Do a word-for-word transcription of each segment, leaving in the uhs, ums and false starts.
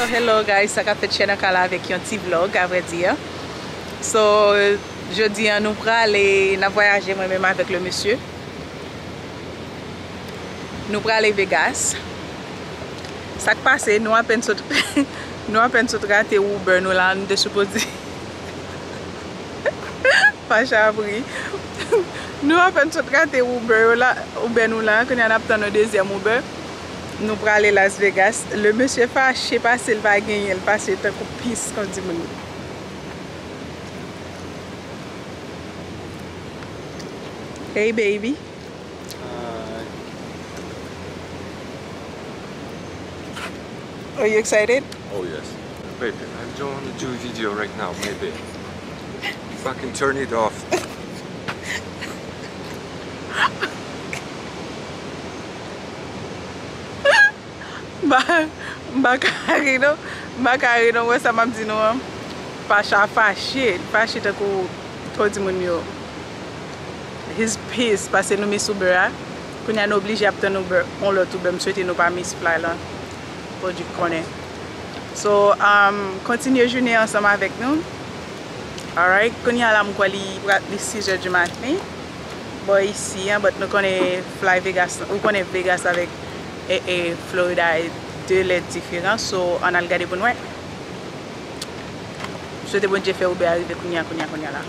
Hello, hello guys, sa k ap fèt, Chè nan kay la avèk yon ti vlog, a vrè di. So, jodi a nou prale, n ap vwayaje mwen menm avèk le mesye. Nou prale Vegas. Sa k pase, nou apèn sot, nou apèn sot rate Uber nou la, nou te sipoze Pacha ap ri. Nou apèn sot rate Uber yo la, Uber nou la, kounye a n ap tann yon dezyèm Uber. Nou prale Las Vegas. Le mesye fache pase l pa genyen, l pase tankou pis, kon di moun. Hey baby. Are you excited? Oh yes. Baby, I don't want to do a video right now, baby. Fucking turn it off. M pa, m pa ka ri non. M pa ka ri non. Wè sa m ap di nou an. Pacha fache. Li fache tankou, twò di moun yo. He's pissed paske nou miss Uber a. Kounye a nou oblije ap tann Uber, yon lòt Uber. M swete nou pa miss fly lan. Pwodui konnen. So, um, kontinye jounen ansanm avèk nou. Alright, kounye a la m kwè li, li sizè di maten. Bò isi an, but nou konnen fly Vegas, ou konnen Vegas avèk, e, e, Florida e de lè diferan. So, ann al gade pou n wè. Swete Bondye fè Uber a rive kounye a, kounye a, kounye a la.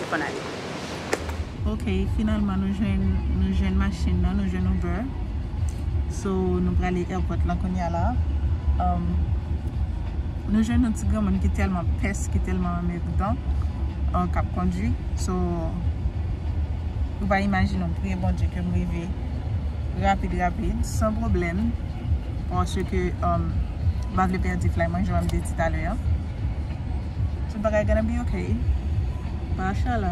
Pou n ale. Ok, finalman nou jwenn, nou jwenn machin nan, nou jwenn Uber. So, nou prale airport lan kounye a la. Um, nou jwenn yon ti granmoun ki tèlman pès, ki tèlman anmerdan, uh, k ap kondui. So, ou pa imajine, m priye Bondye ke m rive rapid, rapid, san pwoblèm. Paske, um, m pa vle pèdi fly mwen, jan m te di talè a. Tout bagay gonna be okay. Pacha la.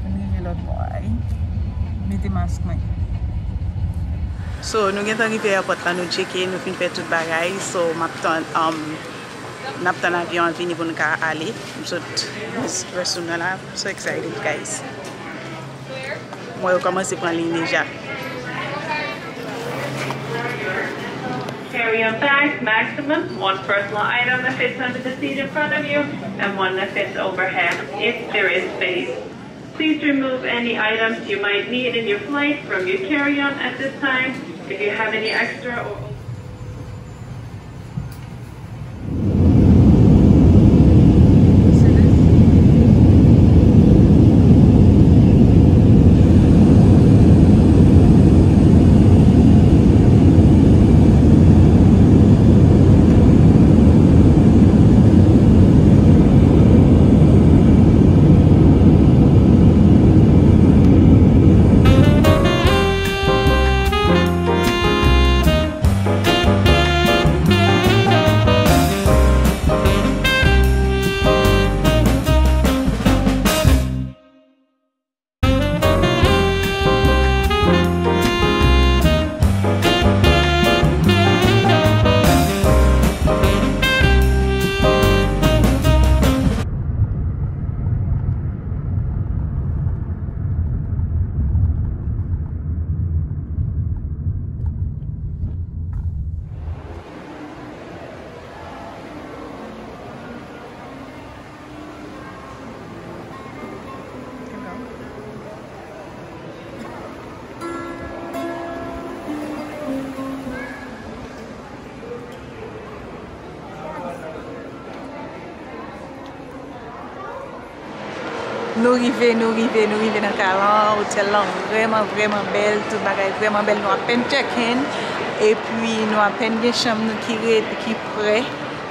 M rive lòt bò a wi. Mete mask mwen. So, nou gentan rive airport la, nou tcheke, nou fin fè tout bagay. So, m ap tann, um, n ap tann avyon an vini pou n ka ale. M sot resm nan la. I'm so excited, guys. Mwen yo kòmanse pran liy deja. Carry-on bags, maximum one personal item that fits under the seat in front of you and one that fits overhead, if there is space. Please remove any items you might need in your flight from your carry-on at this time. If you have any extra or Nou rive, nou rive, nou rive nan kay lan. Otèl lan vrèman, vrèman bèl. Tout bagay vrèman bèl. Nou apèn check in. Epi nou apèn gen chanm nou ki ret, ki prè.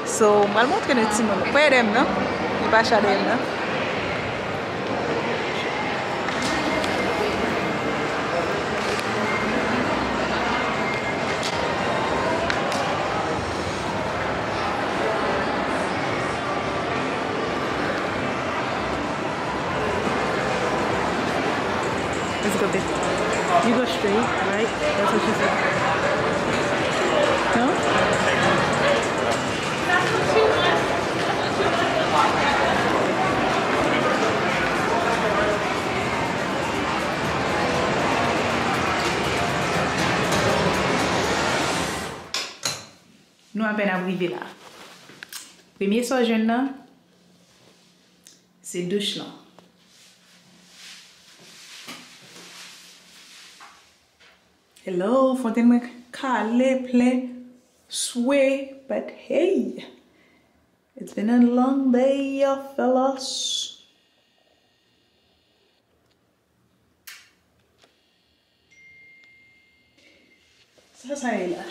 So, m pral montre nou timoun. Prè dèyè m nan. Li pa cha dèyè m nan. You go straight, right? That's what she said. No? Nou apèn ap rive la. Premye sa w jwenn nan, se douch lan. Hello, fontenn mwen kale, plen swe, but hey, it's been a long day, y'all fellas. Sa, sa ye la?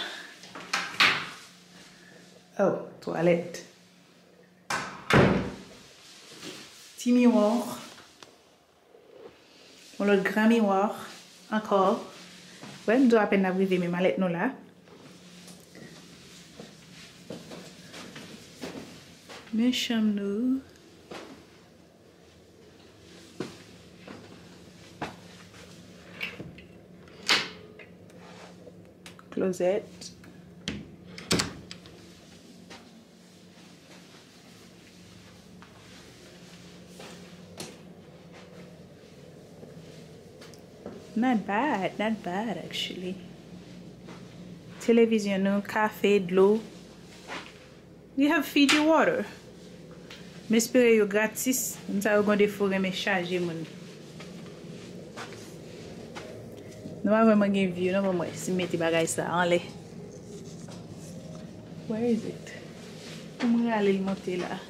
Oh, twalèt. Ti miwa. Yon lòt gran miwa ankò. Wè, m di w apèn n ap rive, men malèt nou la. Men chanm nou. Klozèt. Not bad, not bad actually. Televizyon nou, kafe, dlo. We have Fiji water. M espere yo gratis. Moun sa yo gon defo renmen chaje moun. Nou pa vrèman gen view non, ban m wè si m mete bagay sa anlè. Where is it? Pou mwen rale l monte la.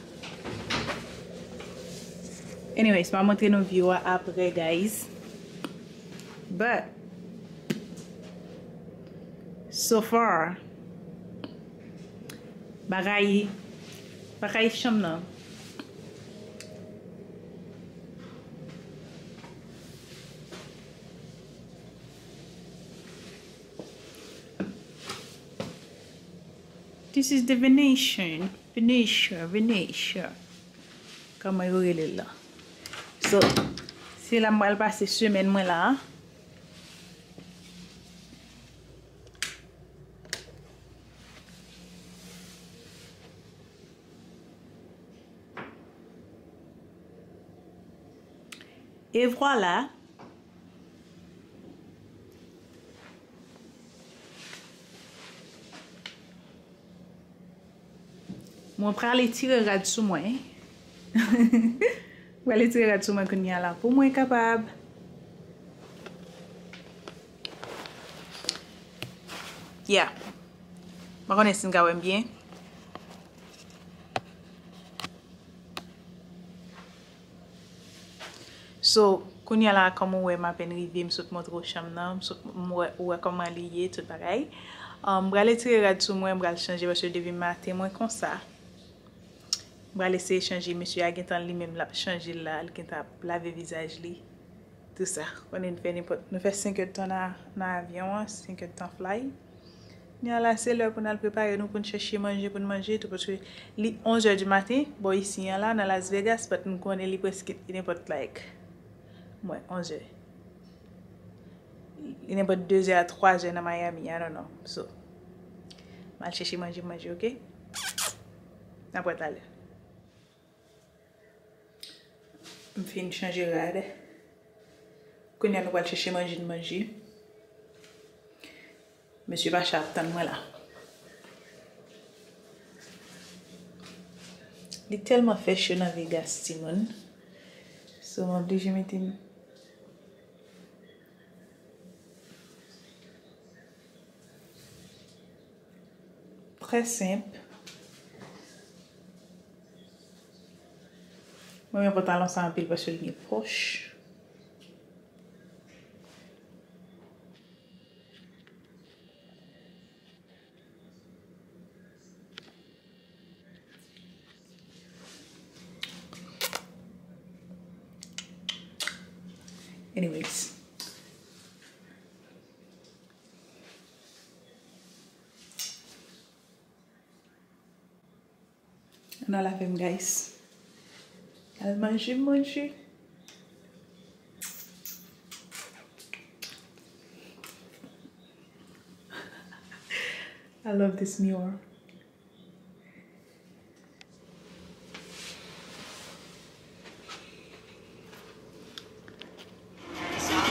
Anyways, m a montre nou view a apre, guys. But, so far, bagay, bagay chanm nan. This is the Venetian, Venetia, Venetia. Kòman yo rele l la? So, se la m pral pase semèn mwen la. E vwala. Mwen prale tire rad sou mwen. Mwen prale tire rad sou mwen kounye a la pou mwen kapab. Yeah. Mwen konnen si n ka wè m byen. So, kounye a la, kòm ou wè, m apèn rive, m sot montre w chanm nan, m sot, m wè, ou wè kòman li ye, tout bagay. Um, m pral retire rad sou mwen, m pral chanje, paske depi maten mwen konsa. M pral eseye chanje, mesye a gentan li menm l ap chanje l la, l gentan ap lave vizaj li. Tout sa. Konnen n fè nenpòt, nou fè senk èdtan nan, nan avyon an, senk èdtan fly. Kounye a la, se lè pou n al prepare nou, pou n chèche manje, pou n manje tou, paske li onz è di maten, bò isi an la, nan Las Vegas, but n konnen li prèske nenpòt, like, mwen, onz è. Li nenpòt de zè a twa zè nan Miami, I don't know. So, m al chèche manje, manje, oke? N ap wè talè. M fin chanje rad. Kounye a nou pral chèche manje n manje. Mesye Pacha ap tann mwen la. Li tèlman fè cho nan Vegas, timoun. So, m oblije mete m Trè senp. Mwen renmen pantalon sa anpil paske l gen pòch. Anyways. Ann al avè m, guys. Al manje, manje. I love this mirror.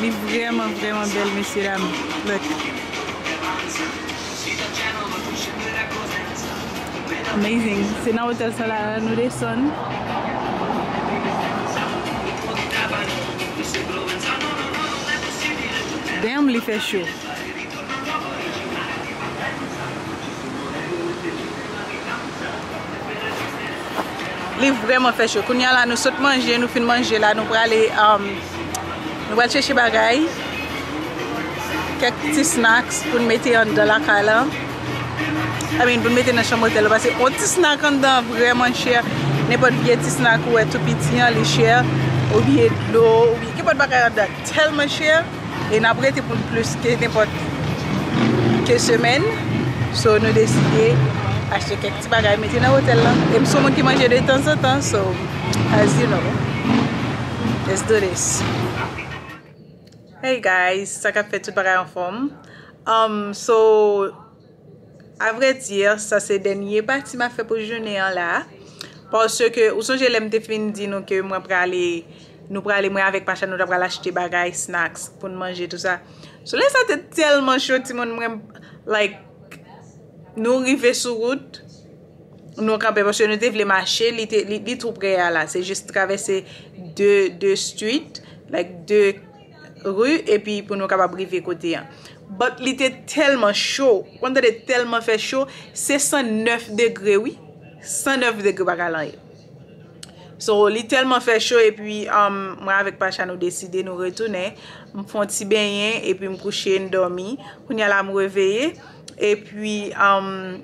Li vrèman, vrèman bèl, mesye dam. Look. Amazing. Se nan otèl sa la nou desann. Damn, li fè cho. Li vrèman fè cho. Kounye a la, nou sot manje, nou fin manje la, nou prale, um, nou pral chèche bagay, kèk ti snacks pou n mete anndan lakay la. I mean, pou n mete nan chanm otèl la, paske yon ti snack anndan vrèman chè. Nenpòt vye ti snack ou wè tou piti an, li chè, oubyen dlo, oubyen kenpòt bagay anndan tèlman chè. E n ap rete pou plis ke nenpòt ke semèn. So, nou deside achte kèk ti bagay, mete nan otèl la. E m se yon moun ki manje de tanzantan, so, as you know, let's do this. Hey guys, sa k ap fèt, tout bagay anfòm? Um, so, Avrèdi, sa se dènye pati m ap fè pou jounen an la. Paske, ou sonje lè m te fin di nou ke mwen prale, nou prale, mwen avèk Pacha, nou ta pral achte bagay, snacks, pou n manje, tou sa. So, lè sa te tèlman cho, timoun, mwen, like, nou rive sou wout, nou kanpe, paske nou te vle mache, li te, li, li tou pre a la. Se jis travèse de, de street, like, de ri, epi pou nou kapab rive kote an. But li te tèlman cho, ou konn tande tèlman fè cho, se san nèf degre, wi. San nèf degre, pa ka anyen. So, li tèlman fè cho, epi, um, mwen avèk Pacha, nou deside, nou retounen. M fè yon ti benyen, epi m kouche, m dòmi. Kounye a la, m reveye. Epi, um,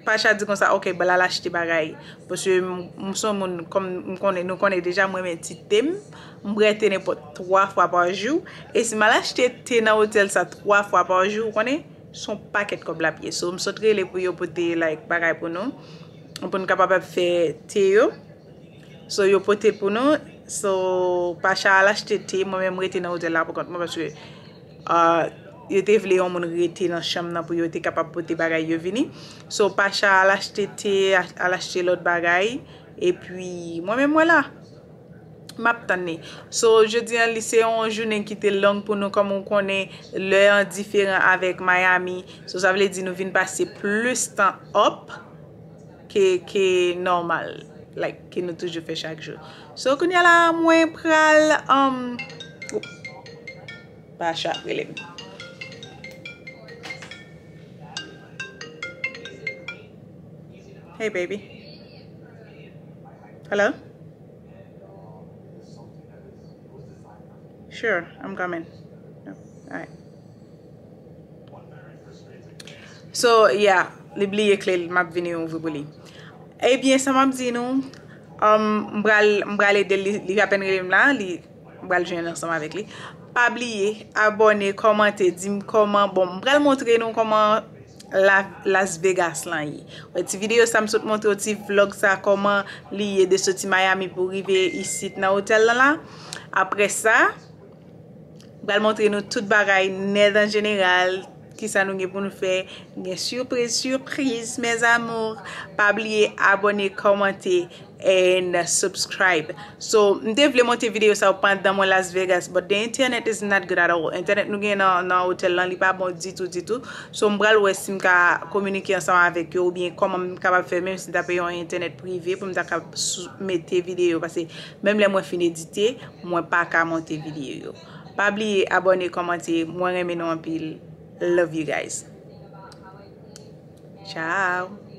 Pacha di konsa, "Ok, ban l al achte bagay." Paske m, m se yon moun, kòm m konnen, nou konnen deja, mwen renmen ti te m. M brete nenpòt twa fwa pa jou. E si m al achte te nan otèl sa twa fwa pa jou, ou konnen, se yon pakèt kòb l ap ye. So, m sot rele pou yo pote, like, bagay pou nou. Pou n kapab ap fè te yo. So, yo pote pou nou. So, Pacha al achte te, mwen menm rete nan otèl la pou kont mwen, paske, ah, yo te vle yon moun rete nan chanm nan pou yo te kapab pote bagay yo vini. So, Pacha al achte te, al achte lòt bagay, epi mwen menm mwen la. M ap tann li. So, jodi a, li se yon jounen ki te long pou nou, kòm ou konnen, lè an diferan avèk Miami. So, sa vle di nou vin pase plis tan up ke, ke nòmal, like, ke nou toujou fè chak jou. So, kounye a la, mwen pral, um, Pacha ap rele m. Hey, baby. Hello? Sure, I'm coming. Alright. So, yeah, li bliye kle l, m ap vini ouvri pou li. Ebyen, sa m ap di nou, um, m pral, m pral ede l, li, li apèn rele m la, li, m pral jwenn ansanm avèk li. Pa bliye, abòne, kòmante, di m kòman, bon, m pral montre nou kòman la, Las Vegas lan ye. Wè, ti videyo sa m sot montre w, ti vlòg sa, kòman li ye de soti Miami pou rive isit nan otèl lan la. Apre sa, m pral montre nou tout bagay nèt an jeneral, kisa nou gen pou nou fè. Gen sipriz, sipriz, mes amours. Pa bliye abòne, kòmante, and subscribe. So, m te vle monte videyo sa yo pandan mwen Las Vegas, but the internet is not good at all. Entènèt nou gen nan, nan otèl lan, li pa bon ditou, ditou. So, m pral wè si m ka kominike ansanm avèk yo, oubyen kòman m kapab fè, menm si m ta peye yon entènèt prive pou m ta ka sou-, mete videyo, paske menm lè mwen fin edite, mwen pa ka monte videyo yo. Pa bliye abòne, kòmante, mwen renmen nou anpil. Love you guys. Ciao.